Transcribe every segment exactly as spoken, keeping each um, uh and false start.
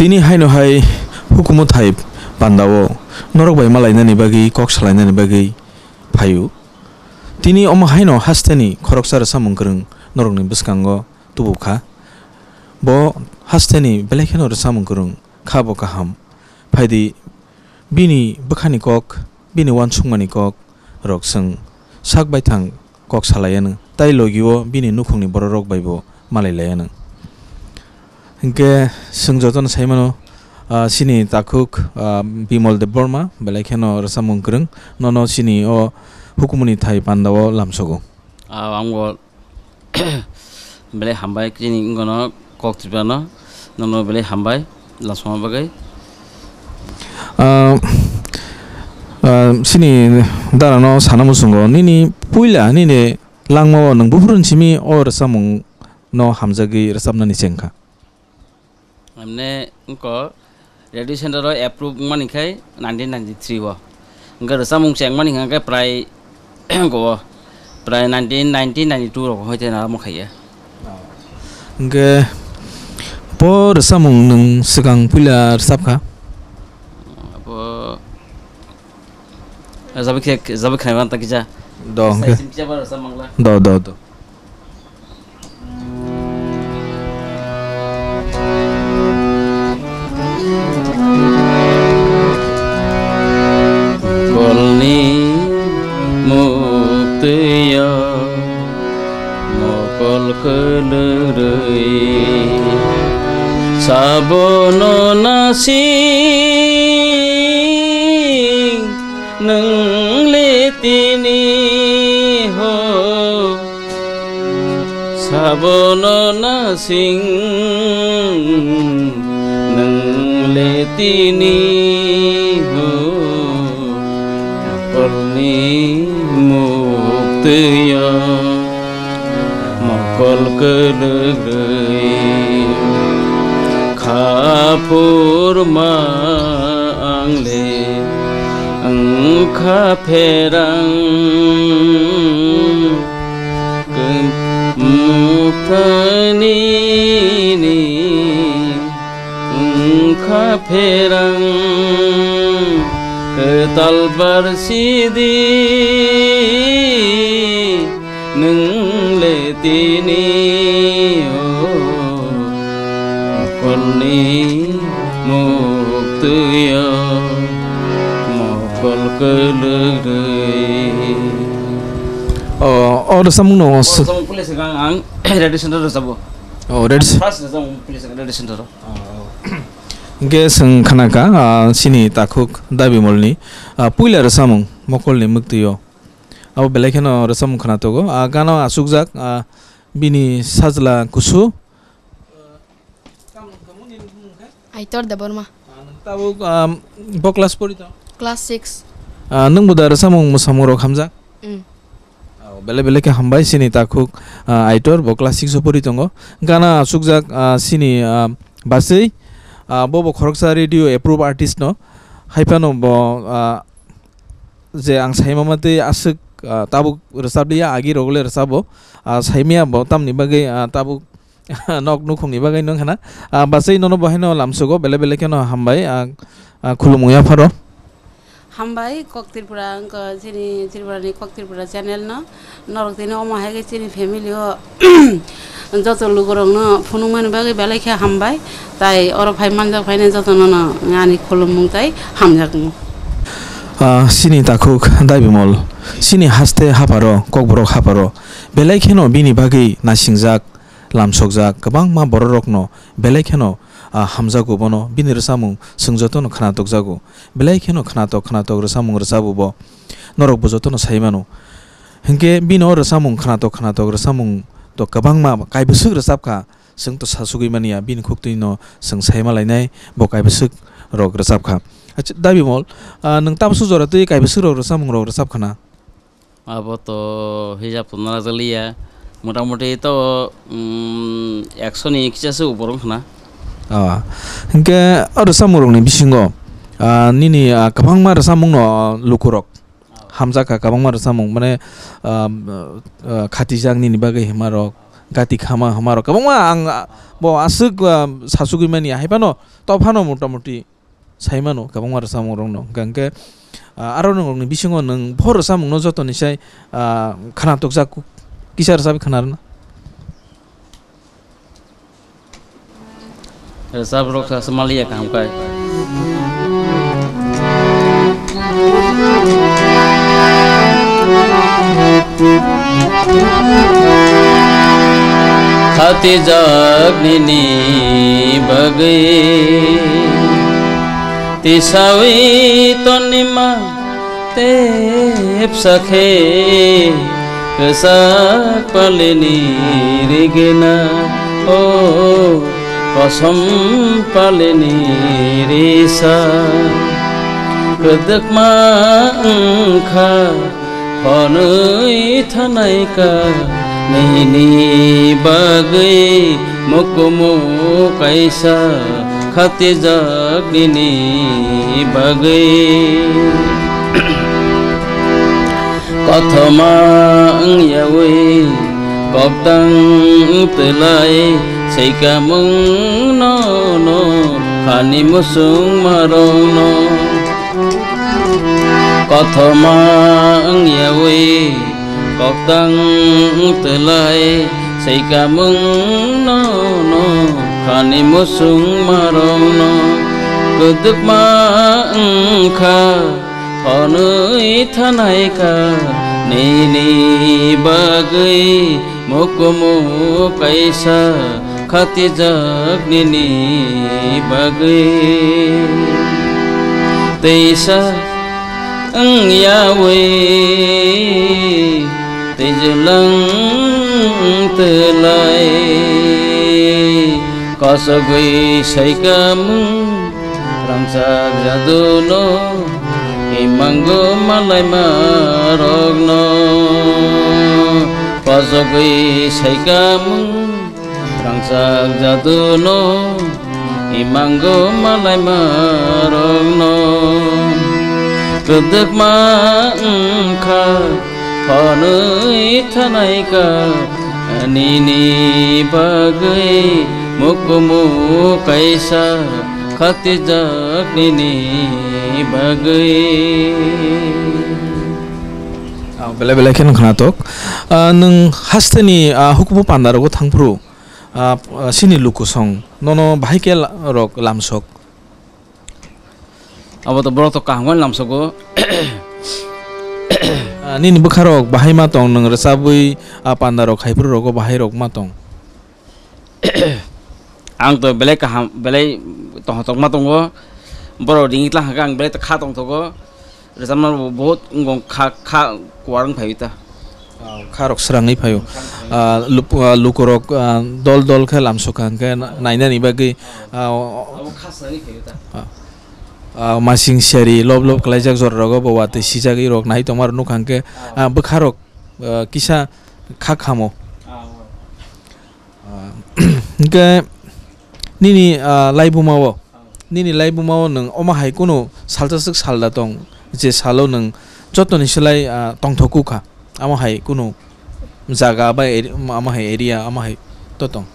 Tini haino hai hukumu thai pandao norok bai malainani bagwi, kok salainani bagwi phaio. Tini omo haino hasteni khoroksa rwchapmung kwrwng norokni bwskango tubukha. Bo hasteni belai kheno rwchapmung kwrwng kha, bo kaham. Phaidi bini bwkhani kok, bini uansukmani kok rok chwng sak baithang kok salaianw, tai logio bini nukhungni bororok baibo malailaianw. Hinkhe chwng jotono saimano, ah, chini takhuk, ah, Bimal Debbarma, belai kheno rwchapmung kwrwng, nono chini o hukumuni thai pandao lamsogo. Ah, ang bo belai hambai chini wngkano kok twiprano, nono belai hambai lasma bagwi. Ah, ah, chini darano sana muchungo, nini puila nini langmao nwng buphuruni simi o rwchapmung no hamjagwi rwchapnani chengkha? Emne wngkha radio center o approve wngmani khai nineteen ninety-three o. Wngkha rwchapmung chengmani hwnkhe prai go prai nineteen ninety, ninety-two rok hoite na mo khaiya. Hwnkhe bo rwchapmung nwng swkang puila rwchapkha? Abo jabi khe, jabi khe ban ta kisa. Do hwnkhe. Sai sim kisa ba rwchapmangla. Do, do, do. Kolni muktwio mokol kwlwrwi sabono nasing nwng le tini ho. Sabono nasing nwng le tini ho, mokolni muktwio mokol kwlwrwi kha phurma ang le wngkha pherang. Kwmukhanini wngkha pherang, kwtal bar sidi nwng le tini o mokolni muktwio mokol kwlwrwi. O, o rwchapmung no. O rwchapmung puila swkang ang radio center rwchapmung. O, radio ce- First rwchapmung puila swkang radio center o. O, o. Hwnkhe chwng khnakha, ah, chini takhuk Dabimolni, ah, puila rwchapmung Mokolni Muktwio. Abo belai kheno rwchapmung khna tongo. Ah, gana achukjak, ah, bini sajla kusu. Aitor Debbarma. Ah, nwng tabuk, ah, bo class pori tong? Class six. Ah, nwng bo da rwchapmung mwsamung rok hamjak? Mm. Ah, belai belai khe hambai chini takhuk, ah, Aitor, bo class six o pori tongo. Gana achukjak, ah, chini, ah, bachwi, ah, bo bo khoroksa radio approve artist no. Haiphano bo, ah, je ang saima matwi aswk, ah, tabuk rwchap liya, agi rok le rwchabo. Ah, saimaya bo tamni bagwi, ah, tabuk nok nukhungni bagwi nung khana. Ah, bachwi nono bo haino lamsugo, belai belai kheno hambai, ah, ah, khulumung yapharo. Hambai, Kok Tripura, wngkha chini Tripurani Kok Tripura channel no. Norok tini omo hai khe chini family o joto lukurokno phunukmani bagwi belai khe hambai. Tai oro phai manjak phainai jotono no ani khulumung tai hamjakmung. Ah, chini takhuk Dabimol, chini haste hapharo, Kokborok hapharo, belai kheno bini bagwi nasingjak, lamsokjak kwbangma bororokno belai kheno, ah, hamjago bono, bini rwchapmung chwng jotono khna tokjago. Belai kheno khnatok khnatok rwchapmung rwchabo bo. Norok bo jotono sai mano. Hinkhe bini o rwchapmung khnatok khnatok rwchapmung to kwbangma kaibwswk rwchapkha. Chwng to sasugwi manya, bini khuktwino chwng saima lainai bo kaibwswk rok rwchapkha. Acha, Dabimol, ah, nwng tabukso jora twi kaibwswk rok rwchapmung rok rwchapkhana? Abo to hijab to nana jaliya. Motamuti to, mm, ekso ni kichasu upor wngkhana. Ah, hinkhe o rwchapmung rokni bisingo, ah, nini, ah, kwbangma rwchapmung no lukurok hamjakha, kwbangma rwchapmung, mane, ah, ah, khatijak nini bagwi hima rok, gati khama hama rok kwbangma ang, ah, bo aswk, ah, sachugwi mani, hai phano to phano motamuti sai mano kwbangma rwchapmung rokno. Hwnkhe, ah, aro nwng rokni bisingo nwng bo rwchapmungno jotoni sai, ah, khwnatukjak kisa rwchapwi khwnarwna. Rwchap rok sa maliya kaham kai. Khati jak nini bagwi tisawi tonima tepsa khe kwchak palini rigena, o kosom palini risa kwdwkma wngkha. Hwnwi thanai ka nini bagwi mukumu kaisa khatijak nini bagwi. Kothoma wngyawi koktang twlai saikamung nono khani musung marokno. Kothoma wngyawi koktang twlai saikamung nono khani musung marokno kwdwkma wngkha. Hwnwi thanai ka nini bagwi mukumu kaisa khatijak nini bagwi. Teisa wngyawi twijlang twlai kosogwi saikamung rangchak jaduno imango malaima rokno. Kosogwi saikamung rangchak jaduno imango malaima rokno. Kwdwkma wngkha hwnwi thanai ka nini bagwi mukumu kaisa khatijak nini bagwi. Ah, belai belai kheno khwnatok. Ah, nwng hasteni, ah, hukumu pandarogo thangphuru, ah, ah, sini lukusong nono bahai khe la-, rok lamsok? Abo to borok to kaham khe lamsogo. Ah, nini bwkharok bahai ma tong, nwng rwchabwi, ah, pandarok haiphuru rogo bahai rok ma tong? Ang to belai kaham, belai tongthokma tongo. Borok ringwi tla hwnkhe ang belai kha tongthogo. Rwchapna bo-, bohut wngkha, kha, kha kuar wng phaiwi ta. Ah, kha rok srangwi phaio. Ah, lup-, ah, lukurok, ah, dol dol khe lamsokha hwnkhe na-, nainani bagwi, ah, o-, o-, abo kha srangwi phaiwi ta. Ah, ah, masing seri lob lob kwlaijak jora rogo bo watwi sijagwi rok nai tongma rok nukha hwnkhe, ah, bwkha rok, ah, kisa kha khamo. Ah, o. Ah, hwnkhe nini, ah, laibuma o, nini laibuma o nwng omo hai kunu salsa swk salda tong, je salo nwng jotoni slai, ah, tongthok kukha, omo hai kunu jaga ba eri-, omo hai area omo hai to tong?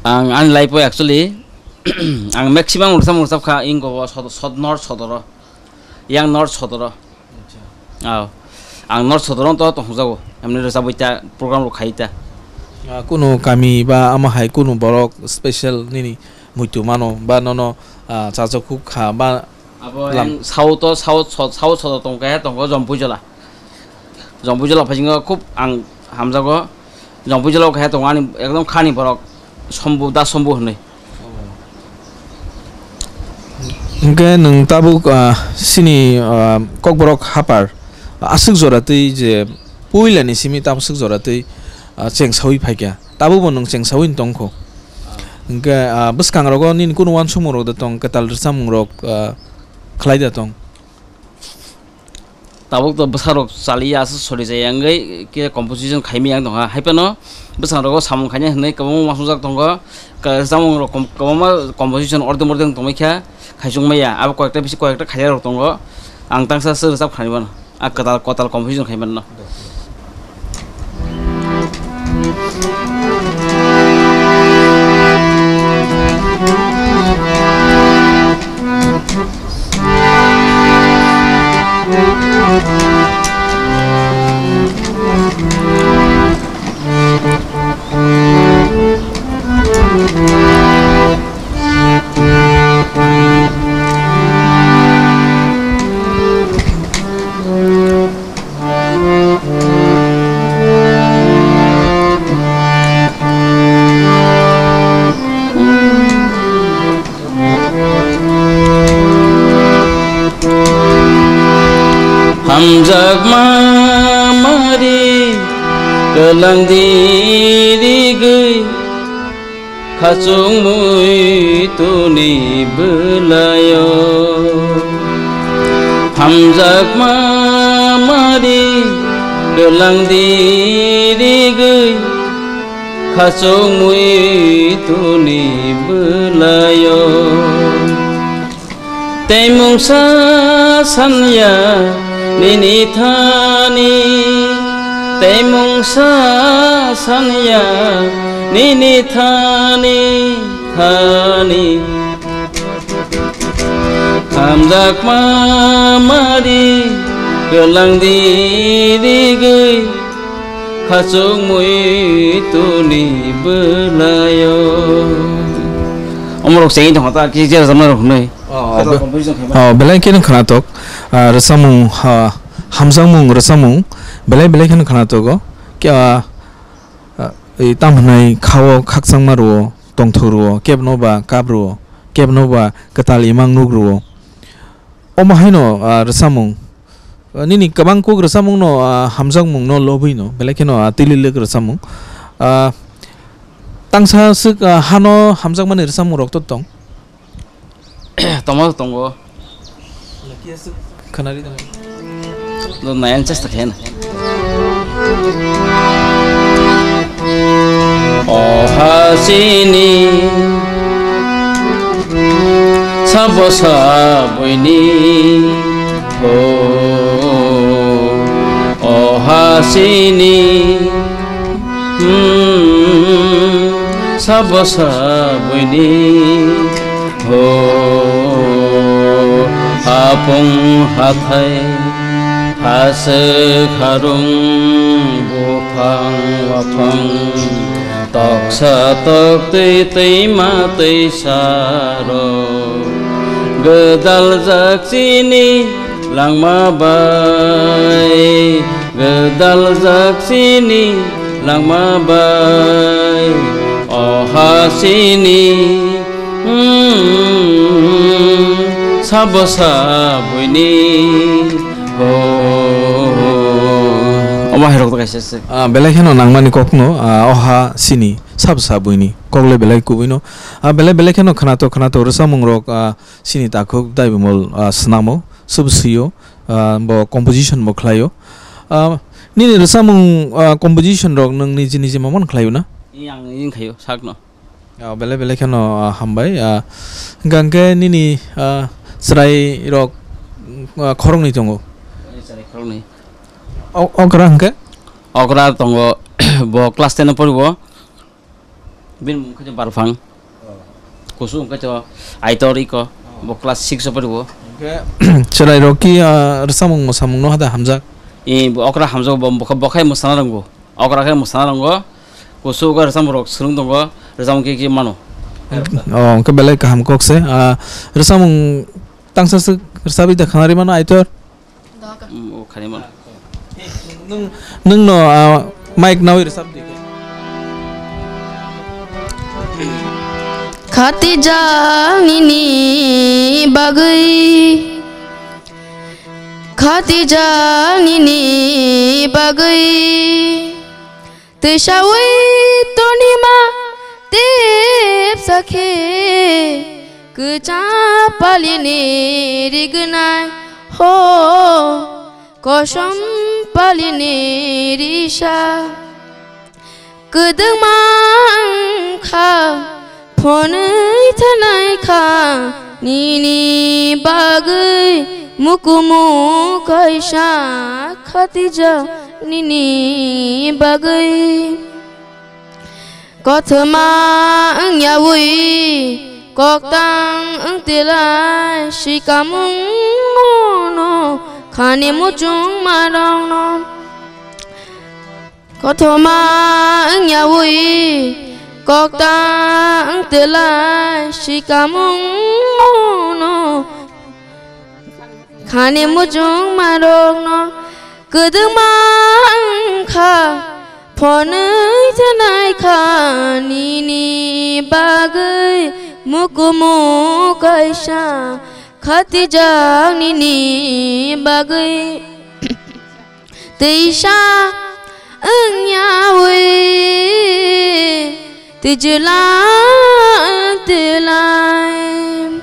Ang ani life o actually, ang maximum rwchap rwchap kha ingo o sod-, sod-, North Sodoro, yang North Sodoro. Acha. Aw. Ang North Sodorno to tongjago. Emni rwchabwi ta, program rok khai ta. Ah, kunu kami ba ama hai kunu borok special nini muitu mano ba nono, ah, chajakhu kha ba abo lam- ang South o, South, South, South Sodor tong khe tongo Jompuijola. Jompuijola phaisingo khub ang hamjago. Jompuijola khe tongo ani ekdom khani borok. Sombu, da Sombu hwnwi. Hwnkhe nwng tabuk, ah, sini, ah, Kokborok hapar aswk jora twi je puilani simi tabuk aswk jora twi, ah, chengsawi phaikha. Tabukbo nwng chengsawi tongkho. Hwnkhe, ah, bwskangrogo nini kunu uansukmungrok da tong, kwtal rwchapmungrok, ah, khlai da tong? Tabuk to bwsarok chaliya aswk sori jaya wngwi khe composition khaimaya wng tongkha. Hai phano bwskangrogo samung khainai hwnwi kwbangma uansukjak tongo. Ka-, chamung rok kom-, kwbangma composition ordem ordem tongwi kha, khaisukmaya. Abo koyekta bisi koyekta khaiya rok tongo. Ang tangsa se rwchap khainai mano. A kwtal, kwtal composition khai mano. Hamjakma mari kwlang di rigwi khachuk muituni bwlaio. Hamjakma mari kwlang di rigwi khachuk muituni bwlaio. Tei mungsa sanya nini thani, tei mungsa sanya nini thani, thani. Hamjakma mari kwlang di rigwi khachuk muituni bwlaio. Omorok chengwi tongkha ta, kisa rwchapnai rok hwnwi. Oh, Khe be-, composition khaimani. Oh, belai kheno khwnatok, ah, rwchapmung, ah, hamjakmung rwchapmung belai belai kheno khwnatogo. Khe, ah, ah, ei tam hwnai khao khakchangma rwo, tongthok rwo, kebno ba kap rwo, kebno ba kwtal imang nuk rwo. Omo haino, ah, rwchapmung, ah, nini kwbang kuk rwchapmungno, ah, hamjakmungno lobwino, belai kheno, ah, twi lik lik rwchapmung. Ah, tangsa swk, ah, hano hamjakmani rwchapmung rok to tong. Tongma tongo. Khwnari tongma. Do nayan chesta khen. O hasini sabo sabuini ho. O hasini Hmm, sabo sabuini ho, hapung hathai, haswk harung, buphang waphang, toksa toktwi twima twisa rok, gwdaljak chini langma bai. Gwdaljak chini langma bai, o hasini, hmm, sabo sabuini ho. Omo hai rok to kaisa se. Ah, belai kheno nangmani kokno, ah, o hasini sabo sabuini kokle belai kubuino. Ah, belai belai kheno khwnatok khwnatok rwchapmung rok, ah, sini takhuk dai bumol, ah, swnamo, sub sio, ah, bo composition bo khlaio. Ah, nini rwchapmung, ah, composition rok nwng niji niji mamon khlaio na? Yang yang khaio sakno. Ah, belai belai kheno, ah, hambai. Ah, hwnkha hwnkhe nini, ah, chwrai rok, ah, khoroknwi tongo. Chwrai khoroknwi. O-, okra hwnkhe? Okra tongo, bo class ten o poribo. Bini mung khe Barphang. Kusu hwnkhe to Aitor iko. Bo class six o poribo. Hwnkhe chwrai rok ki, ah, rwchapmung mwsamung no hada hamjak? I bo okra hamjak bo, bo, bo khai mwsana rwngo. Okra khai mwsana rwngo. Kusu hwnkhe rwchapmung rok swrwng tongo. Rwchapmung khe khe mano. Oh, hwnkhe belai kaham kok se. Ah, rwchapmung tangsa swk rwchapwi da khwnari mano Aitor? Mm, o khani mano. Nwng, nwng no, ah, mic nawi rwchap di khe. Khatijak nini bagwi, khatijak nini bagwi. Twisawi tonima tepsa khe, kwchang palini rignai ho, kosom palini risa. Kwdwkma wngkha, phonwi thanai kha nini bagwi, mukumu kaisa khatijak nini bagwi. Kothoma wngyawi koktang wngtilai, sikamung no khani muchungmarokno. Kothoma wngyawi koktang wngtilai, sikamung no khani muchungmarokno. Kwdwkma wngkha, phonwi thanai kha nini bagwi, mukumu kaisa khatijak nini bagwi. Teisa wngyawi twijla twlai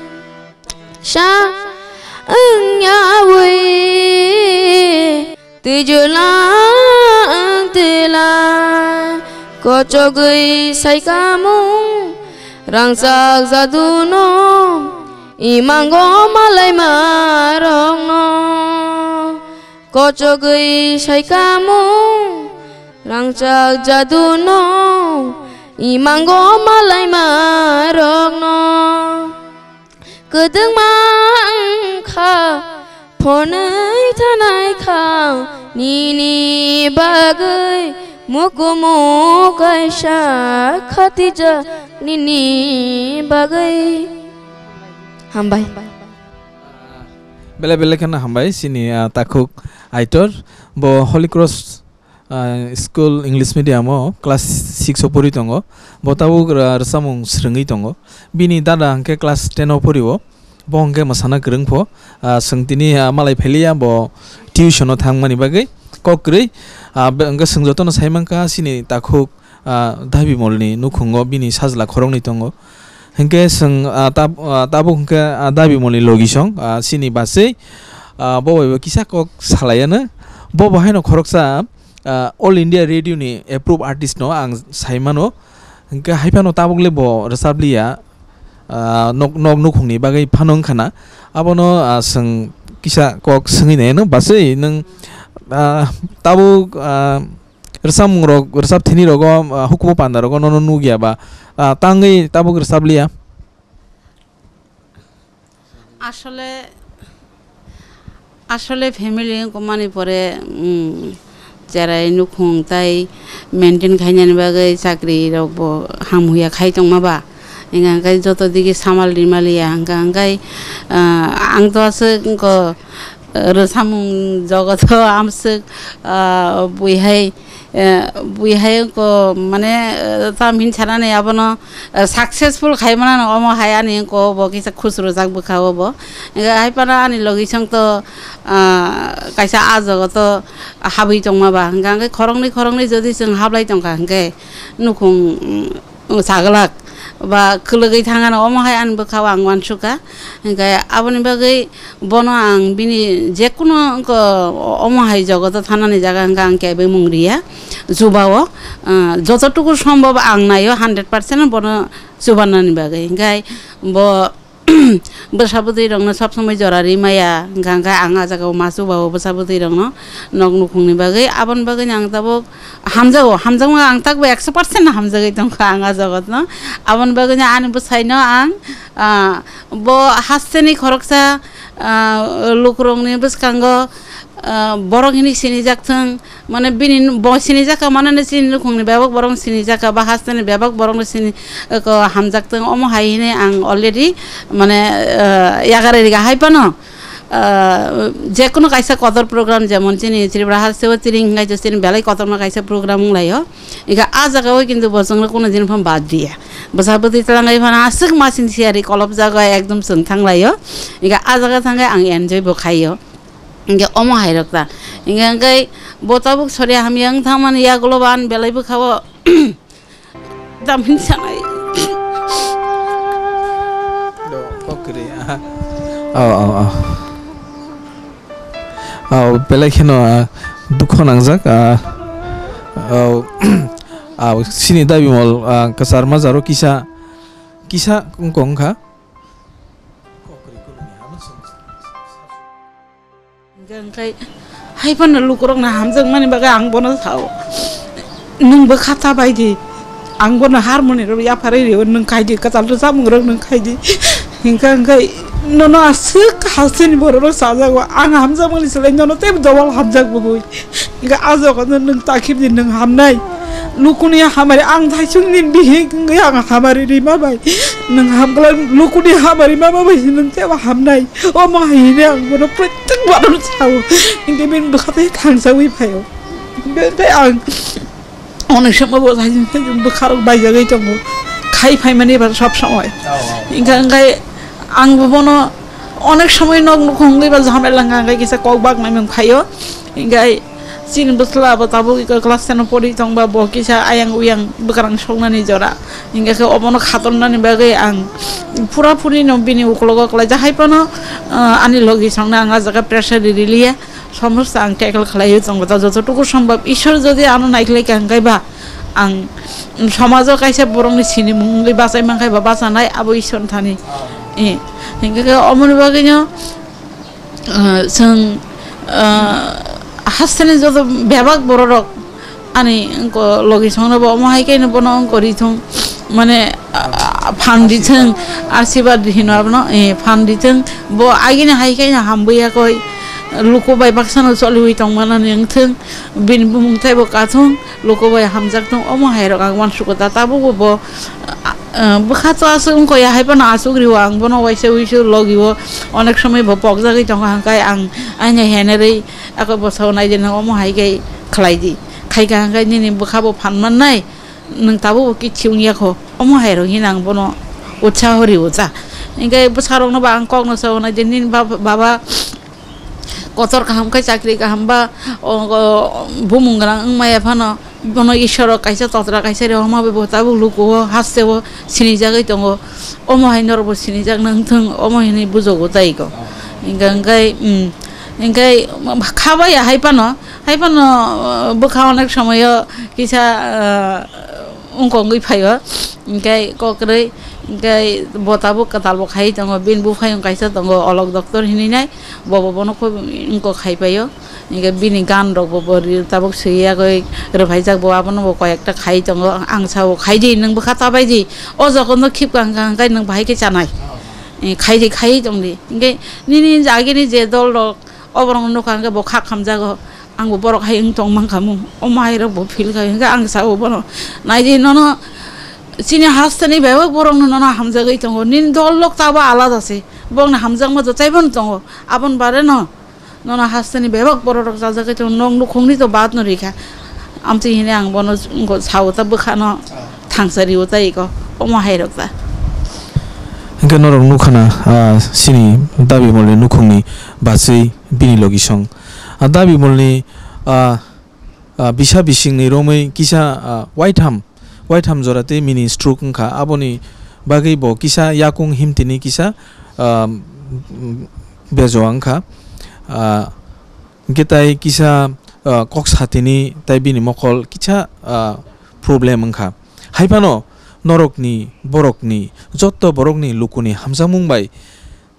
sa wngyawi twijla twlai kochogwi saikamung rangchak jaduno imango malaima rokno. Kochogwi saikamung rangchak jaduno imango malaima rokno. Kwdwngma wngkha phonwi thanai kha nini bagwi mukumu kaisa khatijak nini bagwi. Hambai. Belai belai kheno hambai chini, ah, takhuk Aitor. Bo Holy Cross, ah, School English Medium o class six o pori tongo. Bo tabuk ra-, rwchapmung swrwngwi tongo. Bini dada hwnkhe class ten o porio. Bo hwnkhe mwsana kwrwng pho. Ah, chwng tini, ah, malai phailiya bo tuition o thangmani bagwi kok kwrwi. Ah, be-, hwnkhe chwng jotono sai mankha chini takhuk ah, Dabi Molni nukhungo bini sajla khoroknwi tongo. Hinkhe chwng, ah, tab-, ah, tabuk hinkhe, ah, Dabi Molni logisong, ah, chini bachwi, ah, bo bai bo kisa kok salaiano. Bo bo haino khoroksa, ah, All India Radio ni approved artist no ang sai mano. Hinkhe hai phano tabuk le bo rwchap liya, ah, nok, nok nukhungni bagwi phano wngkha na. Abono, ah, chwng kisa kok swngwi naino, bachwi nwng, ah, tabuk, ah, rwchapmung rok, rwchap thini rogo, ah, hukumu panda rogo nono nukya ba, ah, tangwi tabuk rwchap liya? Asole, asole family wngkha mani pore, mm, cherai nukhung tai maintain khainani bagwi chakri rok bo hamhuya khai tongma ba. Hingkha hingkhe joto digi samal rimaliya hingkha hingkhe, ah, ang to aswk wngkha, ah, rwchapmung jogoto amswk, ah, buihai, eh, buihai wngkha mane, eh, tamhin sanani abono, eh, successful khai manano omo hai ani wngkha bo kisa khusrwjak bwkha o bo. Hingkha hai phano ani logisong to, ah, kaisa ah jogoto habwi tongma ba. Hingkha hingkhe khoroknwi khoroknwi jodi chwng hablai tongkha hingkhe nukhung, mm, saglak ba kwlwgwi thangano omo hai ani bwkha o ang uansukha. Hingkhe aboni bagwi bono ang bini jekunu wngkha omo hai jogoto thanani jaga hingkha ang kebengmung riya. Jubao, ah, jototuku sombhob ang naio hundred percent bono chubanani bagwi. Hingkhe bo bwsa bwtwi rokno sob somoi jora ri maya, hingkha hingkhe ang ah jagao ma chuba o bwsa bwtwi rokno nok nukhungni bagwi. Aboni bagwino ang tabuk hamjago, hamjakma ang takbo ekso percent no hamjagwi tongkha ang ah jagotno. Aboni bagwino ani bwsaino ang, ah, bo hasteni khoroksa, ah, lukurokni bwskango, ah, borok hinwi sinijak thung, mane bini bo sinijak kha, mane chini nukhungni bebak borok sinijak kha, ba hasteni bebak borok sini, ko hamjak thung, omo hai hinwi ang already, mane, ah, yakarwi rikha hai phano, ah, jekunu kaisa kotor program, jemon chini Tripura hasteo Tring hinkhai chini belai kotorma kaisa program wnglaio, ika ah jagao kintu bo chwngno kunu din phano bad diya, bwsa bwtwi twlangai phano aswk ma chini siyari kolopjago ekdom chwng thanglaio, ika ah jaga thangkhe ang enjoy bo khaio. Hingkhe omo hai rok ta. Hingkhe hingkhe bo tabuk sori hamya wng thangmani yagulo bo ani belai bwkha o tamhin sanai. Do, kok kwrwi, aha. Oh, oh, oh. Oh, belai kheno, ah, dukho nangjak, ah, oh, ah, chini Dabi Mol, ah, kwchar majaro kisa, kisa wngkha. Hingkhe, hingkhe hai phano lukurokno hamjakmani bagwi ang bono sao, "Nwng bwkha ta bai di, ang bono harmoni rok yapharwi rio, nwng khai di, kwtal rwchapmung rok nwng khai di." Hingkhe, hingkhe nono aswk hasteni borok rok sajago, ang hamjakmani slai nono tei double hamjak bwgwi. Hingkhe ah jaga no nwng ta khibidi nwng hamnai. Lukuni hamari ang thaisung ni bihik wngwi ang hamari rima bai. Nwng hamkla lukuni hamari mama bai nwng tebo hamnai. Omo hai hwnwi ang bono protek baron sao. Hingkhe bini bwkha tei thangsawi phaio. Hingkhe tei ang onek somo bo thaisung thaisung bwkha rok baijagwi tongo. Khai phaimani eba sob somoi. Oh, oh. Hingkhe, hingkhe ang bo bono onek somoi nok nukhung wngwi ba jhamela wngkha, hingkhe kisa kok baknai mung phaio. Hingkhe Chini bwsla bo tabuk iko class ten o pori tongba, bo kisa ayang uyang bwkrang soknani jora. Hingkhe khe obono khatornani bagwi ang pura puri no bini ukologo kwlaijak. Hai phano, ah, ani logi songno ang ah jaga pressure ri riliya. Somosto ang tackle khlaiwi tongo. Ta jototuku sombab Ishwar jodi ano naikhlai kha hwnkhe ba ang somajo kaisa borokni sinimung wngwi bachai mankha ba bachanai abo Ishwar thani. Eh, hingkhe khe omoni bagwino ah, chwng, ah, hasteni joto bebak bororok ani wngko logi songno bo omo hai khe no bono wngko rithung, mane, ah, phan rithung, asirwad hino abono, eh, phan rithung, bo agini hai khe no hambuya koi, luku bai baksano choliwi tongmani wngthung, bini bumung tei bo kathung. Luku bai hamjak thung, omo hai rok ang uansukha ta, tabuk bo, ah, ah, bwkha to aswk wngkha ya, hai phano aswk rio ang bono waisa uisu logi o onek somoi bo pokjagwi tongkha, hwnkhe ang aini henerwi ako bwsao naidi nang omo hai khe khlai di, khai kha hwnkhe nini bwkha bo phan mannai, nwng tabuk bo kithi wngya kho, omo hai rok hino ang bono utsaho rio ta. Hwnkhe bwsarok no bo ang kok no sao naidi nini baba, baba, kotor kaham khe chakri kaham ba, o, o, bumung gwnang wngmaya phano, bono Ishwaro kaisa totra kaisa rehorma bai bo tabuk luku o haste o sinijagwi tongo. Omo hai norok bo sinijak nang thung, omo hinwi bujogo tai ko. Hingkha hingkhai, um, hingkhai kha baya hai phano, hai phano, uh, bwkha onek somoyo kisa, uh, wngkha wngwi phaio, hingkhai kokrwi, hingkhai bo tabuk kwtal bo khai tongo, bini buphayung kaisa tongo, Olok Doctor hinwi nai, bo bo bono khub wngkha khai paio, hingkhai bini gan rok bo bo ri-, tabuk swiwi yagwi rwphaijak, bo abono bo koi ekta khai tongo, ang sao khai di, nwng bwkha ta bai di, o jokhon no khibka hwnkha hwnkhe nwng bahai khe chanai, eh, khai di, khai tong di, hingkhai nini agini je dol rok, oborok no nukha hwnkhe bo kha khamjago. Angbo borok hai wng tong mankha mung. Omo hai rok bo feel khai hwnkhe ang sao bono, "Naidi nono chini hasteni bebak borok no nono hamjagwi tongo. Nini dol lok tabo alada se. Bokni hamjakma joto taibo no tongo. Aboni bare no nono hasteni bebak borok rok chajagwi tongo. Nok nukhungni to baat no rikha." Amtwi hini ang bono wngkha sao ta bwkhano thangsa rio ta iko. Omo hai rok ta. Hwnkhe norok nukhana, ah, chini Dabimolni nukhungni bachwi bini logi song. Ah, Dabimolni, ah, ah, bisa bisingni romwi kisa, ah, waitham, waitham jora tei mini stroke wngkha. Aboni bagwi bo kisa yakung himtini kisa, ah, bejoa wngkha. Ah, hwnkhe tai kisa, ah, kok satini tai bini mokol kisa, ah, problem wngkha. Hai phano norokni, borokni, jotto borokni lukuni hamjakmung bai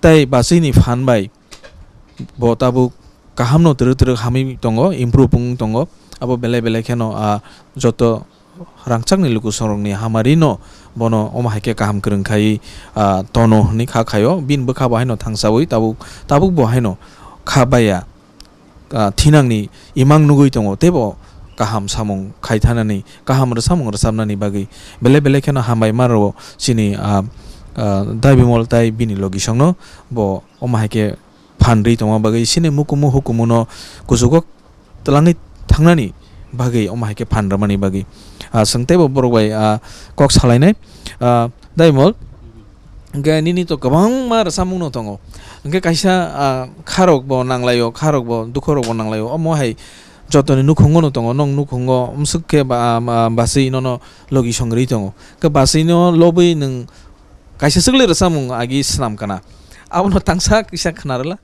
tai bachwini phan bai bo tabuk kahamno twrwk twrwk hamwi tongo, improve wng tongo. Abo belai belai kheno, ah, joto rangchakni lukusorokni hamarino bono omo hai khe kaham kwrwng khai, ah, tono hwnwi kha khaio. Bini bwkha bo haino thangsaui tabuk, tabuk bo haino kha baya, ah, thinangni imang nugui tongo, teibo kaham samung khai thanani, kaham rwsamung rwchapnani bagwi belai belai kheno hambai ma rwo chini, ah, ah, Dabimol tai bini logisongno bo omo hai khe phan rwi tongma bagwi chini mukumu hukumuno kuchugo twlangwi thangnani bagwi omo hai khe phan rwmani bagwi. Ah, chwng teibo borok bai, ah, kok salainai, ah, Dabimol. Hwnkhe nini to kwbangma rwchapmung no tongo. Hwnkhe kaisa, ah, kharok bo nanglaio, kharok bo dukho rok bo nanglaio. Omo hai jotoni nukhungo no tongo, nong nukhungo umsuk khe ba, ah, ma, bachwi nono logi song rwi tongo. Khe bachwi no lobwi nwng kaisa chwkli rwchapmung agi swnam kana. Abono tangsa kisa khna rwla.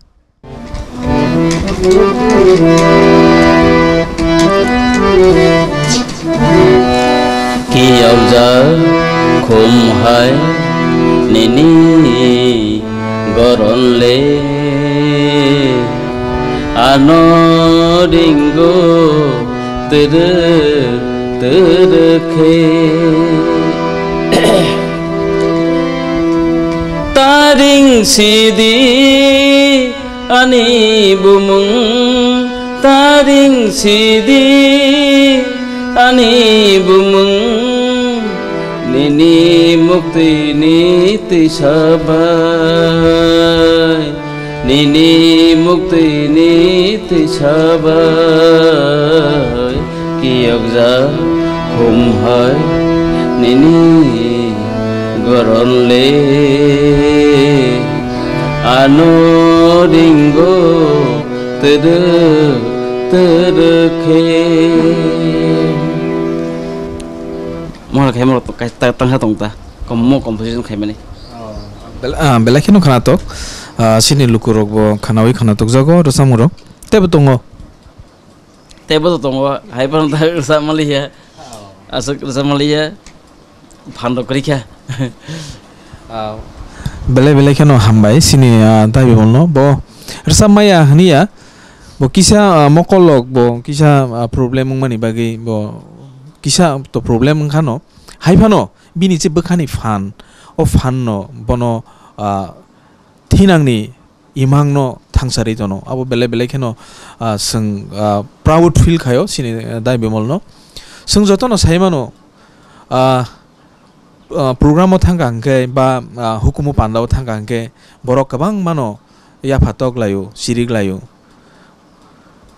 Kiyokjak khum hai nini goron le, ano ringo twrwk twrwk khe. Taring sidi ani bumung, taring sidi ani bumung, nini muktini tisa bai, nini muktini tisa bai. Kiyokjak khum hai nini goron le, ano ringo twrwk Terkhe. Mora khe mora tangsa tong ta. Kom mo composition khaimani. Bel-, ah, belai kheno khwnatok. Ah, sini lukurok bo khwnawi khwnatok jago rwchapmung rok. Tebo tongo. Tebo to tongo. Hai phano ta rwchap maliya. Aswk rwchap maliya. Phan rok kwrwi kha. Ah, belai belai kheno hambai sini, ah, tai bimol no. Bo rwchap maya hwniya. Bo kisa, ah, mokol rok bo kisa, ah, problem wngmani bagwi bo kisa to problem wngkha no. Hai phano bini je bwkhani phan, o phan no bono, ah, thinangni imang no thangsari tono. Abo belai belai kheno, ah, chwng, ah, proud feel khaio sini, ah, tai bimol no. Chwng jotono sai mano, ah, ah, program o thangkha hwnkhe ba, ah, hukumu panda o thangkha hwnkhe borok kwbangma no yapha tok laio, chirik laio,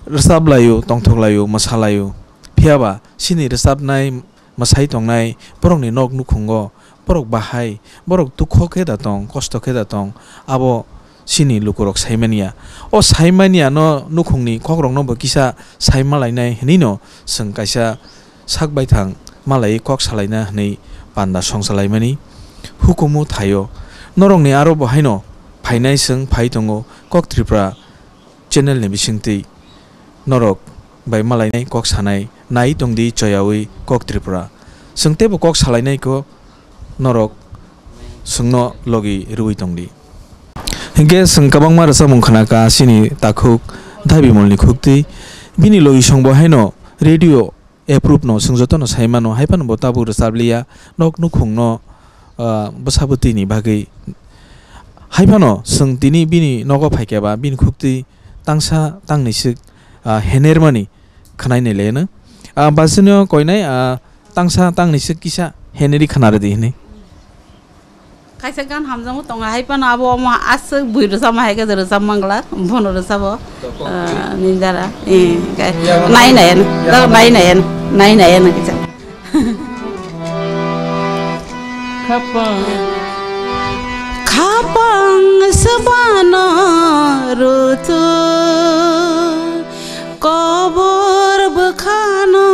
rwchap laio, tongthok laio, mwsa laio. Phiya ba sini rwchapnai, mwsai tongnai borokni nok nukhungo borok bahai, borok dukho khe da tong, kosto khe da tong, abo sini lukurok sai manya. O sai manya no nukhungni kokrokno bo kisa sai malainai hwnwi no chwng kaisa sak baithang malai kok salaina hwnwi panda song salaimani hukumu thaio. Norokni aro bo haino phainai chwng phai tongo Kok Tripura channel ni bisingtwi. Norok bai malainai kok sanai nai tongdi choyawi Kok Tripura. Chwng teibo kok salainai kho norok chwngno logi rwui tongdi. Hinkhe chwng kwbangma rwchapmung khna kha chini takhuk Dai Bimolni khuktwi. Bini logisongbo haino radio approve no chwng jotono sai mano, hai phano bo tabuk rwchap liya, nok nukhungno, ah, bwsa bwtwini bagwi. Hai phano chwng tini bini nogo phai khe ba bini khuktwi tangsa tangni swk, ah, hener mani khwnai nai le no. Ah, basino koinai, ah, tangsa tangni swk kisa heneri khna rwdi hwnwi. Kaisa gan hamjakma tongo, hai phano abo omo aswk bui rwchapma hai khe rwchap mangla, bono rwchabo, ah, nini dara. Eh, nai nai ano, nai nai ano, nai nai ano kisa. Khapang. Khapang swbano rutu, kobor bwkhano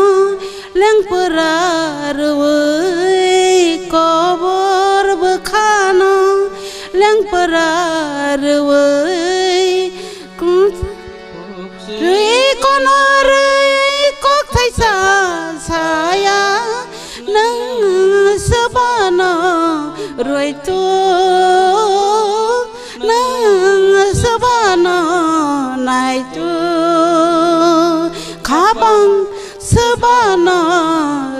lengpra rwui, kobor bwkhano lengpra rwui, Rwi kono rwi kok thaisa saya, nwng swbano rwi tu, nwng swbano nai tu, khabang swbano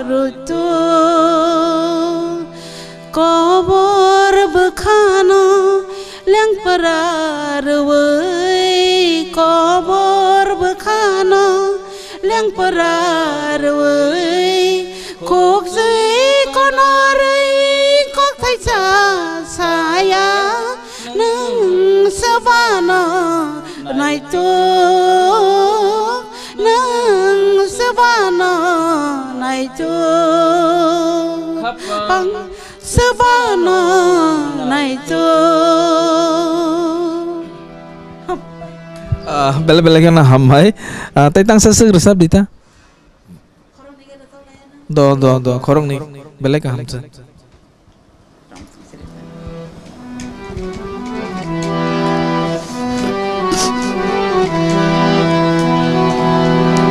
rwi tu. Kobor bwkhano lengpra rwui, kobor bwkhano lengpra rwui, khukjui kono rwi kok thaisa saya, nwng swbano naitu, nwng swbano naitu. Khapang. Swbano naitu. Ah, belai belai kheno hambai. Ah, tei tangsa swk rwchap di ta. Do, do, do, khoroknwi belai kaham se.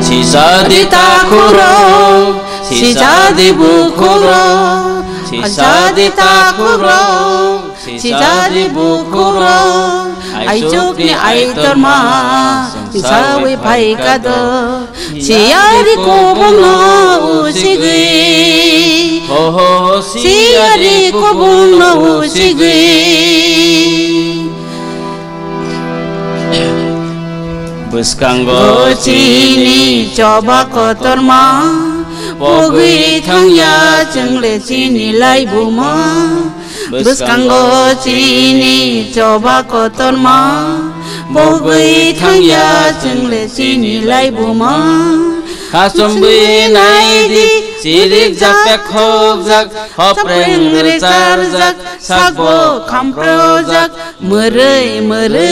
Sijadi takhurok, sijadi bukhurok, sijadi takhurok, sijadi bukhurok, aichukni aitorma, sawi phaikado, siyari kubungno usigwi, ho, ho, ho, siyari kubungno usigwi. Bwskango chini choba kotorma, pogwi thangya chwngle chini laibuma. Bwskango chini choba kotorma, pogwi thangya chwngle chini laibuma. Khasomwi naidi, chirik jak pekhok jak, hopreng rwchar jak, sakbo khamprojak, mwrwi mwrwi.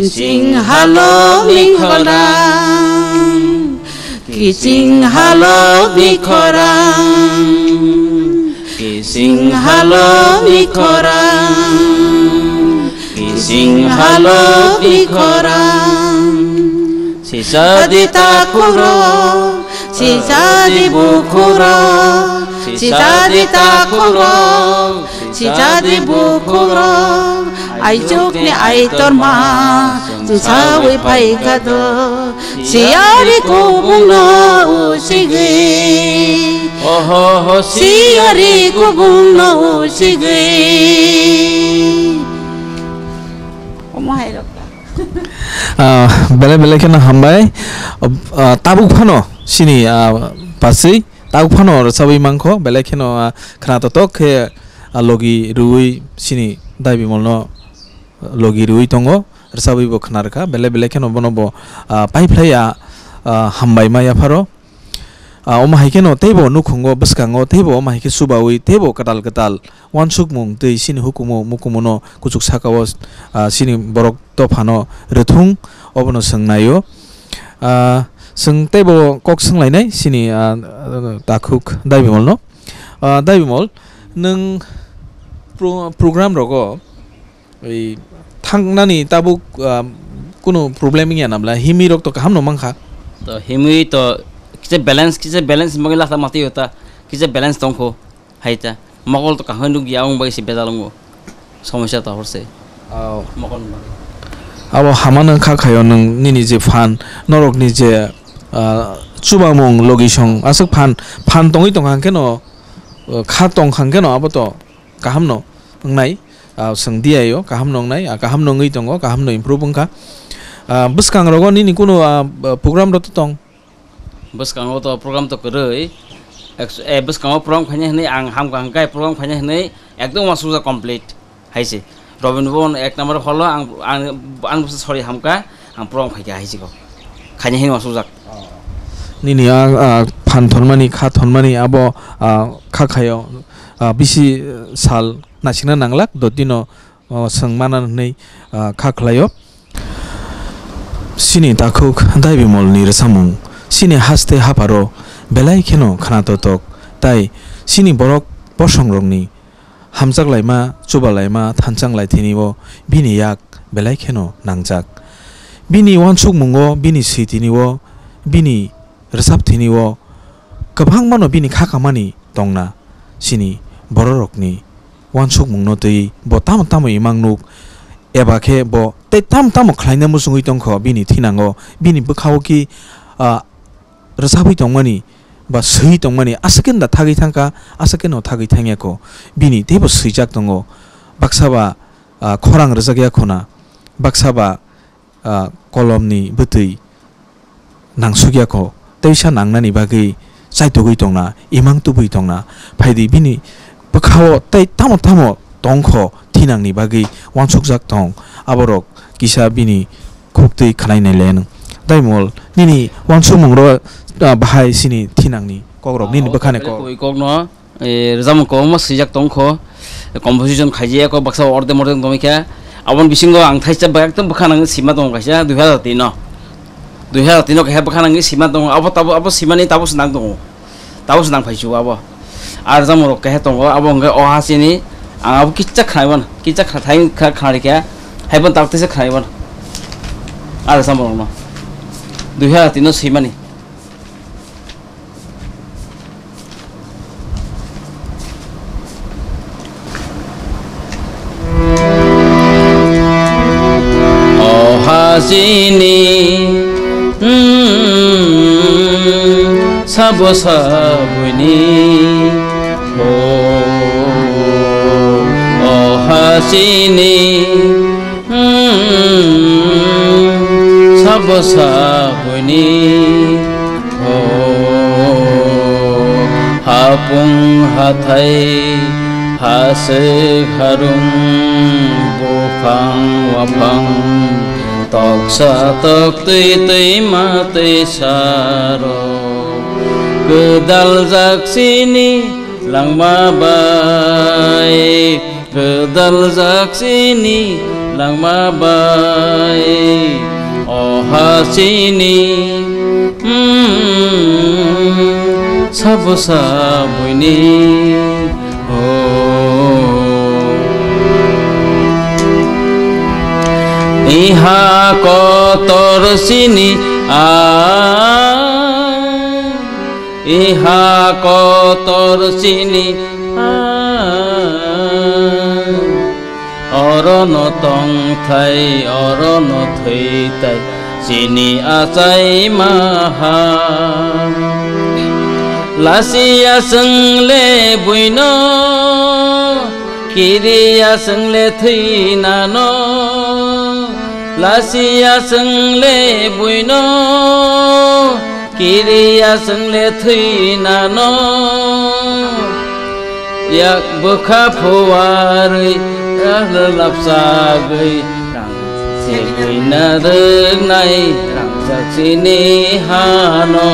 Kiching halok ni khorang, kiching halok ni khorang, kiching halok ni khorang, kiching halok ni khorang. Sisa di takhukro, sisa di bukhukro, sisa di takhukro, sisa di bukhukro. Aichuk ni aitorma, chwng sawi phaikha do. Siyari kubungno usigwi. Oho ho, siyari kubungno usigwi. Omo hai rok. Ah, belai belai kheno hambai. Ah, tabuk phano sini, ah, paswi tabuk phano rwchabwi mankho, belai kheno, ah, khna totok khe, ah, logi rwui sini Dai Bimolno logi rwui tongo, rwchabwi bo khna rwkha, belai belai kheno bono bo, ah, paiphlai ya, ah, hambai ma yapharo. Ah, omo hai kheno teibo nukhungo bwskango teibo omo hai khe chubaui teibo kwtal kwtal uansukmung tei chini hukumu mukumuno kuchuk sakao, ah, chini borok dophano rwthung obono chwng naio. Ah, chwng teibo kok swnglainai chini, ah, takhuk Dai Bimolno. Ah, Dai Bimol, nwng pro-, program rogo Oi, thangnani tabuk, ah, kunu problem wngya nabla? Himwi rok to kaham no mankha. To himwi to kisa balance, kisa balance magi lakha mati yota, kisa balance tongkho, haita. Mokol to kaham nukya, ang bai se bejal wngo. Somosya to horse. Oh. Mokol no. Abo hamano kha khayo nwng nini je phan, norok ni je, ah, chubamung logi song, aswk phan, phan tongwi tong hang khe no, ah, kha tong hang khe no abo to kaham no wngnai, ah, chwng diyaio, kaham no wngnai, ah, kaham no wngwi tongo, kaham no improve wngkha. Ah, bwskangrogo nini kunu, ah, program rok to tong? Bwskango to program to kwrwi. Ex-, eh, bwskango program khainai hwnwi ang hamkha hwnkhe program khainai hwnwi ekdom uansukjak complete hai se. Robin Bhavan ek number hall o ang, ang, ang bwsa sori hamkha, ang program khaikha hai se kok. Khainai hwnwi uansukjak. Nini a, a, phan thonmani, kha thonmani abo, a, kha khaio, a, bisi sal naisingna nanglak, dotino, o, swng mana hwnwi, a, kha khlaio. Chini takhuk Dai Bimolni rwchapmung chini haste hapharo belai kheno khna totok, tai chini borok bosongrokni hamjak laima, chuba laima, thanchang lai thini o bini yak belai kheno nangjak. Bini uansukmungo, bini swi tini o, bini rwchap thini o kwbangmano bini kha kamani tongna. Chini bororokni uansukmungno twi bo tamo tamo imang nuk, eba khe bo tei tamo tamo khlaina muchungwi tongkho bini thinango, bini bwkhao ki, ah, rwchapwi tongmani ba swi tongmani aswk khe da thagwi thangkha, aswk khe no thagwi thangyakho. Bini teibo swijak tongo, baksa ba, ah, khorang rwjak ya khuna, baksa ba, ah, kolomni bwtwi nangsukya kho, teisa nangnani bagwi chaitugwi tongna, imang tubui tongna, phaidi bini bwkhao tei tamo tamo tongkho thinangni bagwi uansukjak tong, aborok kisa bini khuktwi khwnainai le nwng. Daimol, nini uansukmungrok, ah, bahai chini thinangni kokrok, nini bwkhani kok. Kokno, eh, rwchapmung kwbangma swijak tongkho, composition khaijak kho, baksa orde morde tongmikha. Aboni bisingo ang thaisa ba ekdom bwkha nang sima tongo kaisa dui hazar tin no. Dui hazar tin no kaisa bwkha nang sima tongo. Abo tabo, abo simani tabo se nang tongo. Tabo se nang phaisu abo. Ar rwchapmung rok kaisa tongo, abo hwnkhe o ha chini, ang abo kicha khnaiwan, kicha kha-, thai kha-, khnarikha. Haibo tabuk teisa khnaiwan. Ar rwchapmung rokno. Dui hazar tin no simani. O ha chini, mm, sabo saboni, o, o ha chini, mm, sabo saboni, o, hapung hathai, haswk harung, buphang waphang, toksa toktwi twima twisa rok, kwdaljak chini langma bai. Kwdaljak chini Nangma bai o hasini, mm, sabo sabuini, oh. Iha kotor sini, ah, iha kotor sini, ah. Oro no tongthai, oro no thwitai, chini achai maha. Lasiya chwng le buino, kiriya chwng le thwinano. Lasiya chwng le buino, kiriya chwng le thwinano. Yak bwkha phuarwi, ah, lapsagwi, rang segwi na rwnai, rangchak chini hano.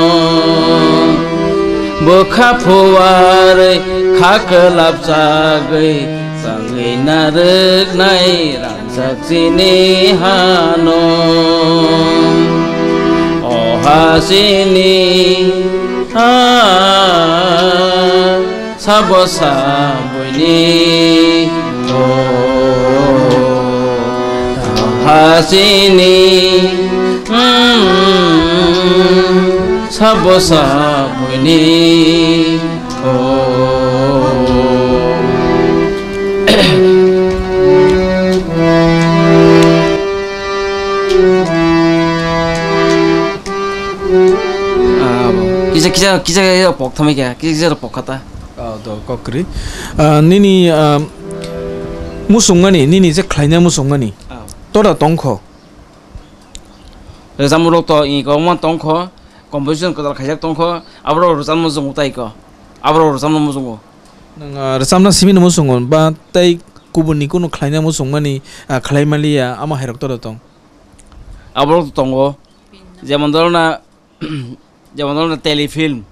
Bwkha phuarwi, khak lapsagwi, changwi na rwnai, rang Saksini hano, o hasini, ah, sabo sabuini, o hasini, mm, sabo sabuini, o. Ah, kisa, kisa, kisa, kisa pok thamai kha, kisa, kisa pok khata. Ah, do kokri. Ah, nini, ah, musungmani, nini je khlaina musungmani. Ah. Tora tongkho. Rwchapmung rok to i kwbangma tongkho, composition kwtal khaijak tongkho, aborok rwchapna muchungo tai kho, aborok rwchapna muchungo. Nwng, ah, rwchapna simi no muchungo ba tei kubun ni kunu khlaina muchungmani, ah, khlai maliya, amo hai rok tora tong? Aborok to tongo, jemon dhorona, jemon dhorona telefilm,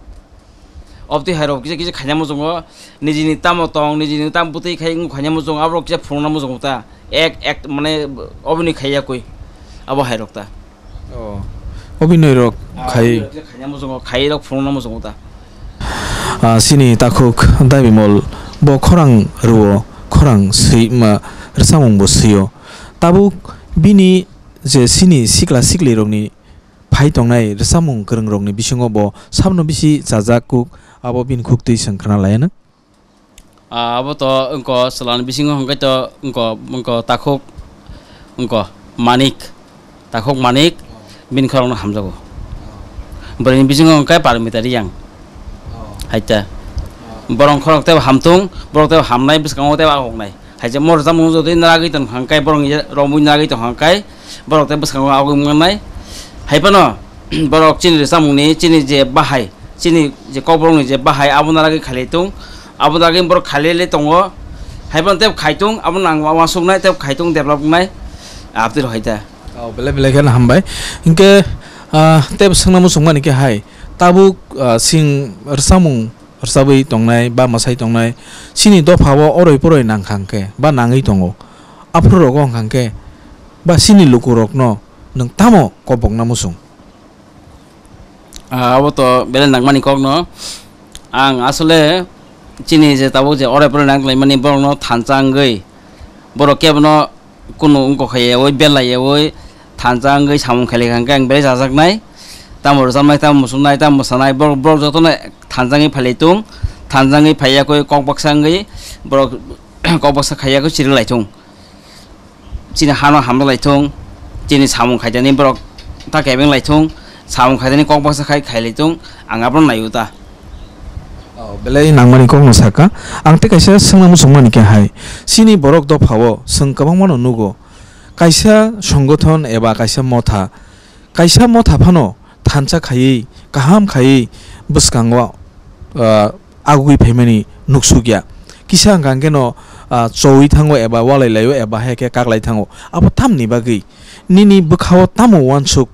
obtwi hai rok kisa kisa khaina muchungo, nijini tamo tong, nijini tamo bwtwi khai wng khaina muchungo, aborok kisa phunukna muchungo ta. Ek, ek, mane, obini khaiya kwi. Abo hai rok ta. Oh. Obinoi rok khai. Obinoi rok khaina muchungo, khai rok phunukna muchungo ta. Ah, sini takhuk Daibimol bo khorang rwo, khorang swi ma rwchapmung bo swio. Tabuk bini je sini sikla sikli rokni phai tongnai rwchapmung kwrwng rokni bisingo bo sabno bisi chajak kuk, abo bini khuktwi chwng khna laianw. Ah, abo to wngkha chwlani bisingo hwnkhe to wngkha, wngkha takhuk, wngkha Manik, takhuk Manik, bini khorokno hamjago. Bwrwini bisingo hwnkhe Parmita Riyang. Haita. Borok khorok tei hamtung, borok tei hamnai, bwskango tei ahoknai. Haija mor jamung jotoi naragwi tong hwnkhe borok romwi naragwi tong hwnkhe borok tei bwskango agwi mangnai. Hai phano borok chini rwchapmungni chini je bahai, chini je kokborokni je bahai abo naragwi khailai tung, abo naragwi borok khailai le tongo. Hai phano tei khaitung abo nang uansuknai tei khaitung develop wngnai. Abtwi rok hai ta. Oh, belai belai kheno hambai. Hinkhe, ah, tei swngna muchungmani khe hai tabuk, ah, sing rwchapmung rwchabwi tongnai ba mwsai tongnai, chini dophao oroi poroi nangkha hwnkhe ba nangwi tongo, aphuru rogo wngkha hwnkhe ba chini lukurokno nwng tamo kobokna muchung? Ah, abo to belai nangmani kokno. Ang asole chini je tabuk je oroi poroi nang tonglaimani borokno thansa wngwi, borok kebono kunu wngkok hai yaui belai yaui thansa wngwi samung khailai kha hwnkhe ang belai chajaknai. Tamo rwchapnai, tamo muchungnai, tamo mwsanai, borok, borok jotono thansa wngwi phailai tung, thansa wngwi phaiya khe kok baksa wngwi borok kok baksa khaiya khe chiri lai thung. Chini hano hamda lai thung, chini samung khaidani borok ta kebeng lai thung, samung khaidani kok baksa khai khailai thung, ang abono naio ta. Oh, belai nangmani kokno saka. Ang tei kaisa swngna muchungmani khe hai, chini borok dophao chwng kwbangmano nugo. Kaisa songothon eba kaisa motha, kaisa motha phano thansa khaiwi, kaham khaiwi bwskango, ah, agugwi phaimani nuksukya. Kisa hwnkha hwnkhe no, ah, chowi thango eba walai laio eba hai khe kaklai thango. Abo tamni bagwi? Nini bwkhao tamo uansuk,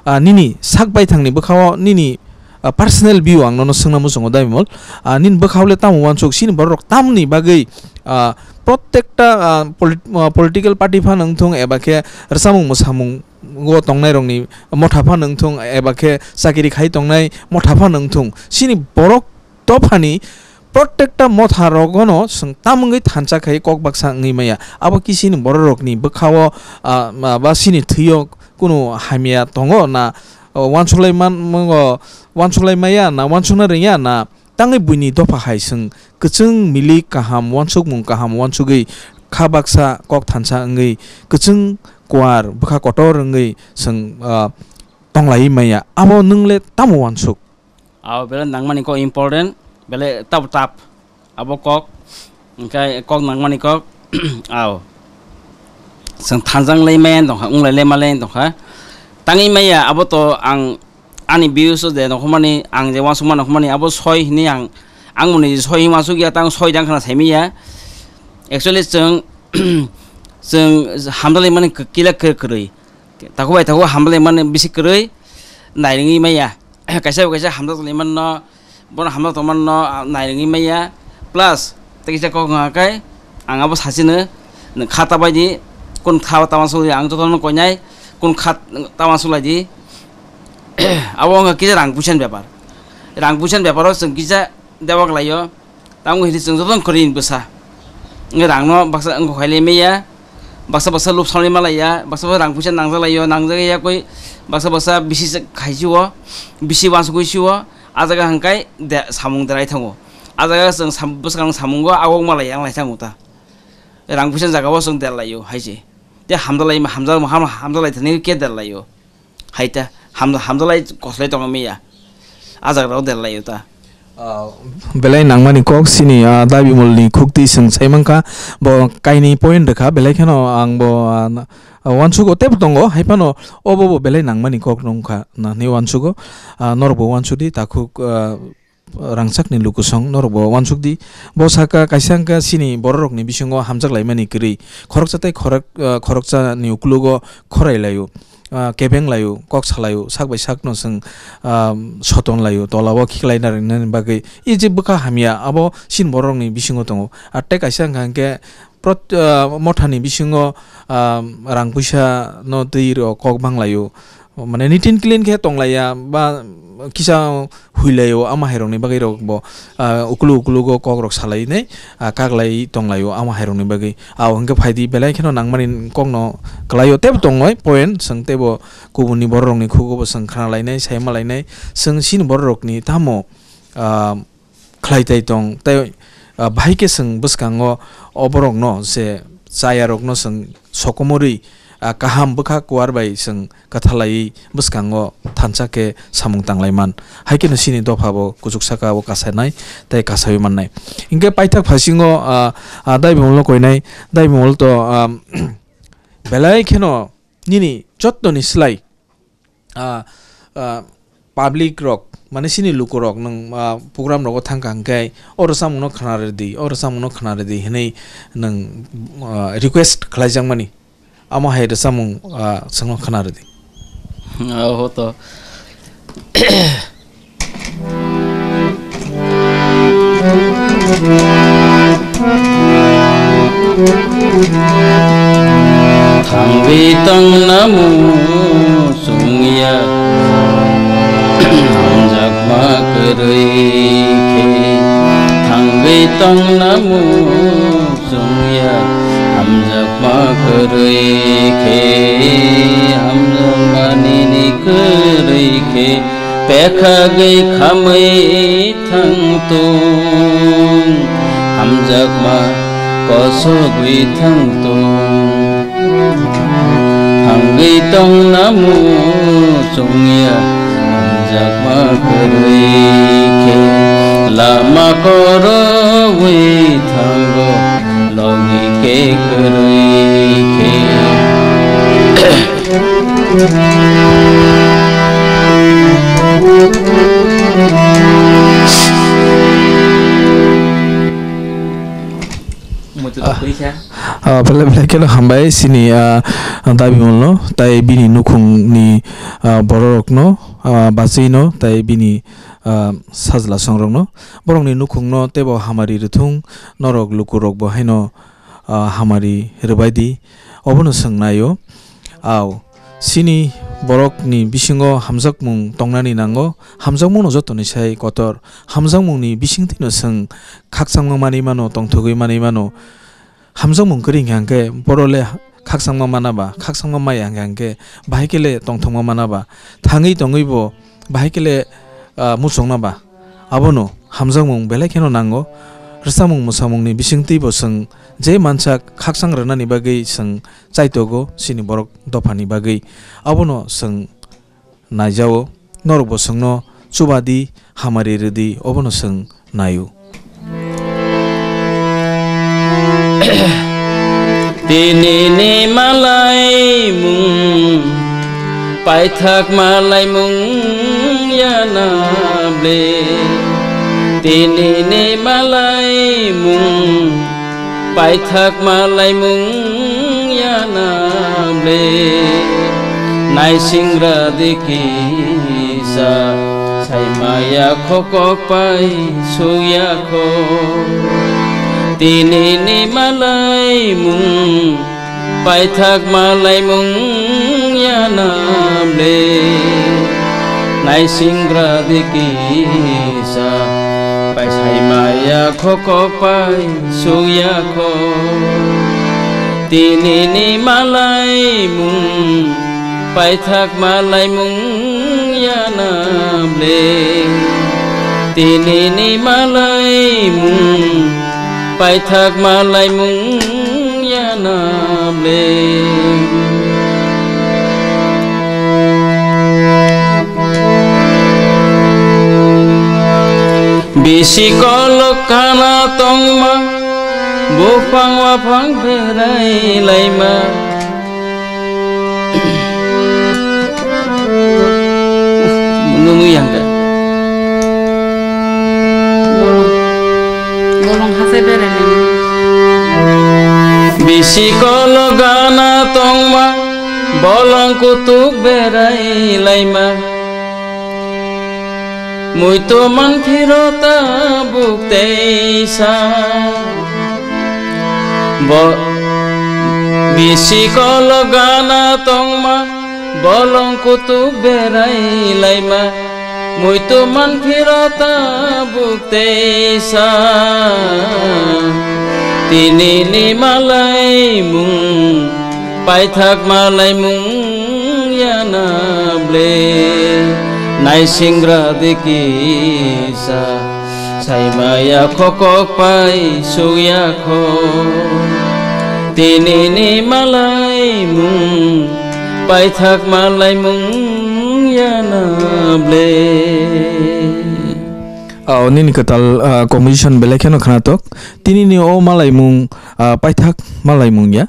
ah, nini sak baithangni bwkhao nini, ah, personal view ang nono swngna muchungo Daimimol. Ah, nini bwkhao le tamo uansuk, chini borok rok tamni bagwi, ah, Protekta, ah, polit-, ah, political party phano wngthung eba khe rwchapmung mwsamung o tongnairokni motha phano wngthung eba khe chakiri khai tongnai motha phano wngthung, chini borok dophani protekta motha rogono chwng tamungwi thansa khai kok baksa wngwi maya. Abo kisini bororokni bwkhao, ah, ma-, ba chini thwio kunu hamya tongo na, o, uansuklai man-, mango, uansuklai maya na, uansukna rwngya na, tangwi buini dopha hai chwng kwchwng milik kaham, uansukmung kaham uansugwi kha baksa kok thansa wngwi kwchwng kuar bwkha kotor wngwi chwng, ah, tonglaiwi maya. Abo nwng le tamo uansuk? Abo belai nangmani kok important, belai tap tap. Abo kok, hwnkhe kok nangmani kok, ao. Chwng thansa wng lai maya wng tongkha, wng lai le ma lai wng tongkha. Tangwi maya, abo to ang ani views o je nokhormani, ang je uansukma nokhormani, abo soi hinwi ang, ang mwnwi soi hinwi uansukya, tang soi jang khna saimanya. Actually, chwng, chwng hamjalaimani kila kwrwi. Takhuk bai takhuk hamjalaimani bisi kwrwi, nairingwi maya. Kaisa bai kaisa hamjak lai manno, bono hamjak tong manno, ah, nairingwi maya. Plus, tei kisa kok wngkha khe, ang abo sachino, nwng kha ta bai di, kun kha tama suli, ang jotono koinai, kun kha tama sulai di. Abo wngkha kisa rang puisa ni bepar. Rang puisa ni beparo chwng kisa debak laio. Tamo hini chwng jotono kwrwi ni bwsa. Wngkhe rangno baksa wngkha khailai maya, baksa baksa lupsalwi malaiya, baksa baksa rang puisa nangjaklaio, nangjak ya koi, baksa baksa bisi se-, khaisio, bisi uansukgwi sio, a jaga hwnkhai de-, samung derai thango. A jaga chwng sam-, bwskango samungo awok malaiya wng lai thango ta. Rang puisa jagao chwng derlaio hai se. Tei hamjalai, hamjal-, ham-, hamjalai thani khe derlaio. Hai ta, ham-, hamjalai koslai tongma ya. A jaga rok derlaio ta. Ah, belai nangmani kok sini, ah, Dabimolni khukti chwng sai mankha, bo kainwi point rwkha, belai kheno ang bo, ah, na-, ah, uansugo teibo tongo, hai phano obo bo belai nangmani kok nungkha, na hinwi uansugo, ah, norok bo uansudi takhuk, ah, rangchakni lukusong norok bo uansukdi. Bo saka kaisa wngkha sini bororokni bisingo hamjak laimani kwrwi, khoroksa tei khorok-, ah, khoroksa ni uklogo khorai laio. Ah, kebeng laio, kok salaio, sak bai sakno chwng, ah, soton laio, tolao khiklai narwknani bagwi. I je bwkha hamya, abo chini borokni bisingo tongo. Ar tei kaisa wngkha hwnkhe prot-, ah, mothani bisingo, ah, rang puisa no twi rok kok bang laio. Mane neat and clean khe tong laiya, ba kisa huilaio, ama hairokni bagwi rok bo, ah, uklu uklugo kok rok salainai, ah, kaklai tonglaio ama hairokni bagwi. Abo hwnkhe phaidi belai kheno nangmani kokno kwlaio, teibo tongoi point, chwng teibo kubunni bororokni khugo bo chwng khna lainai, sai ma lainai, chwng chini bororokni tamo, ah, khlai tai tong, tei, ah, bahai khe chwng bwskango o borokno je chayarokno chwng sokomorwi, ah, kaham bwkha kuar bai chwng kwthalaiwi bwskango thansa khe samung tanglai man. Hai kheno chini dopha bo kuchuk saka o kasanai tei kasawi mannai. Hinkhe paithak phasingo, ah, ah, Daibimolno koinai, Daibimol to, ah, belai kheno nini jottoni slai, ah, ah, public rok, mane chini lukurok nwng, ah, program rogo thangkha hwnkhe, "O rwchapmungno khna rwdi, o rwchapmungno khna rwdi," hinwi nwng, ah, request khlaijakmani. Amo hai rwchapmung, ah, chwngno khna rwdi. Oho to. Thangwi tongna mu chwngya, hamjakma kwrwi khe. Thangwi tongna mu chwngya, hamjakma kwrwi khe, hamjakma nini kwrwi khe, pekhagwi khamwi thangtung, hamjakma kosogwi thangtung. Thangwi tongna mu chwngya, hamjakma kwrwi khe, lama korowi thango, logi khe kwrwi khe. Muitu Ah. tongwi kha. Ah, belai belai kheno hambai chini, ah, Dabimolno, tai bini nukhungni, ah, bororokno, ah, bachwino, tai bini, ah, sajla songrokno. Borokni nukhungno teibo hamari rwthung, norok lukurokbo haino ah, hamari rwbai di, obono chwng naio. Au, chini borokni bisingo hamjakmung tongnani nango, hamjakmungno jotoni sai kotor, hamjakmungni bisingtwino chwng khakchangma manwi mano, tongthogwi manwi mano. Hamjakmung kwrwi hwnkha hwnkhe borok le khakchangma mana ba, khakchangma maya hwnkha hwnkhe bahai khe le tongthokma mana ba, thangwi tongwi bo bahai khe le, ah, muchungna ba. Abono hamjakmung belai kheno nango. Rwchapmung mwsamungni bisingtwi bo chwng je mansak khakchang rwnani bagwi chwng chaitogo chini borok dophani bagwi. Abono chwng naijao, norokbo chwngno chuba di, hamari rw di, obono chwng naio. Tinini malaimung paithak malaimung yana ble. Tinini malaimung paithak malaimung yana ble. Naisingra di kisa saimaya khokok pai suyakho. Tinini malaimung paithak malaimung yana ble. Naisingra di kisa pai saimaya khokok pai suyakho. Tinini malaimung paithak malaimung yana ble. Tinini malaimung paithak malaimung yana ble. Bisi kolok kana tongma, buphang waphang berai laima. Nunu yang ka. Bolong, bolong hasai berai laima. Bisi kolok kana tongma, bolong kutuk berai laima. Muitu manphiro tabuk teisa. Bo-, bisi kolok gana tongma, bolong kutuk berai laima. Muitu manphiro tabuk teisa. Tinini malaimung paithak malaimung yana ble. Naisingra di kisa saimaya khokok pai suyakho. Tinini malaimung paithak malaimung yana ble. Oh, nini kwtal, ah, composition belai kheno khwnatok. Tinini o malaimung, ah, paithak malaimung ya.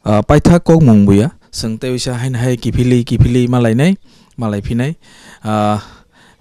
Ah, paithak kokmung buya. Chwng tei uisa haino hai kiphilwi kiphilwi malainai, malaiphinai. Ah,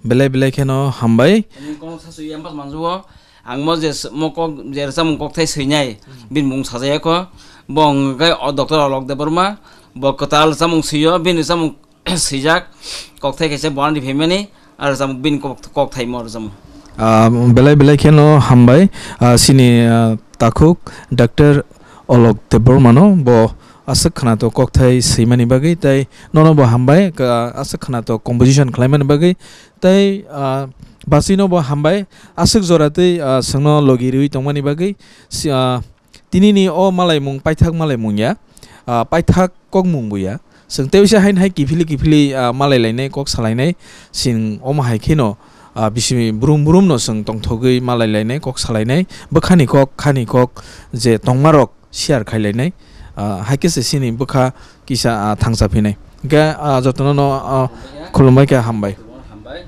belai belai kheno hambai. Nini kono sa sui yang pas manjuo. Ang mo je s-, mo kok, je rwchapmung kokthai swinai, hmm, bini mung sajaya kho. Bo hwnkhe o Doctor Alok Debbarma, bo kwtal rwchapmung swio, bini rwchapmung swijak, kokthai kaisa bono riphaimani, aro rwchapmung bini kok-, kokthai mo rwchapmung. Ah, belai belai kheno hambai, ah, chini, ah, takhuk Doctor Alok Debbarmano bo aswk khwnatok kokthai swimani bagwi, tei nono bo hambai, ka-, aswk khwnatok composition khlaimani bagwi, tei, ah, bachwino bo hambai, aswk jora tei, ah, chwngno logi rwi tongmani bagwi. Si-, ah, tinini o malaimung paithak malaimung ya, ah, paithak kokmung bo ya. Chwng tei uisa haino hai kiphilwi kiphilwi, ah, malai lainai, kok salainai, chwng omo hai kheno, ah, bisi brum brumno chwng tongthogwi malai lainai, kok salainai, bwkhani kok, khani kok je tongmarok share khai lainai, ah, hai khe se chini bwkha kisa, ah, thangsa phinai. Hwnkhe, ah, jotono no, ah, khulumbai khe hambai. Hambai,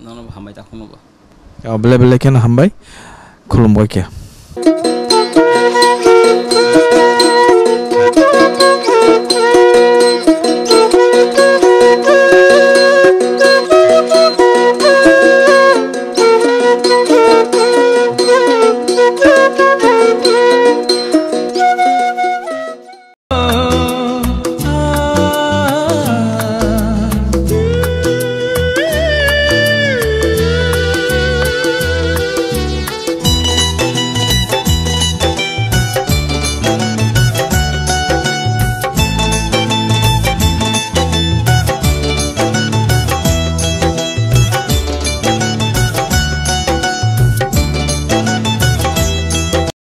nono bo hambai takhukno bo. Ah, belai belai kheno hambai, khulumbai khe.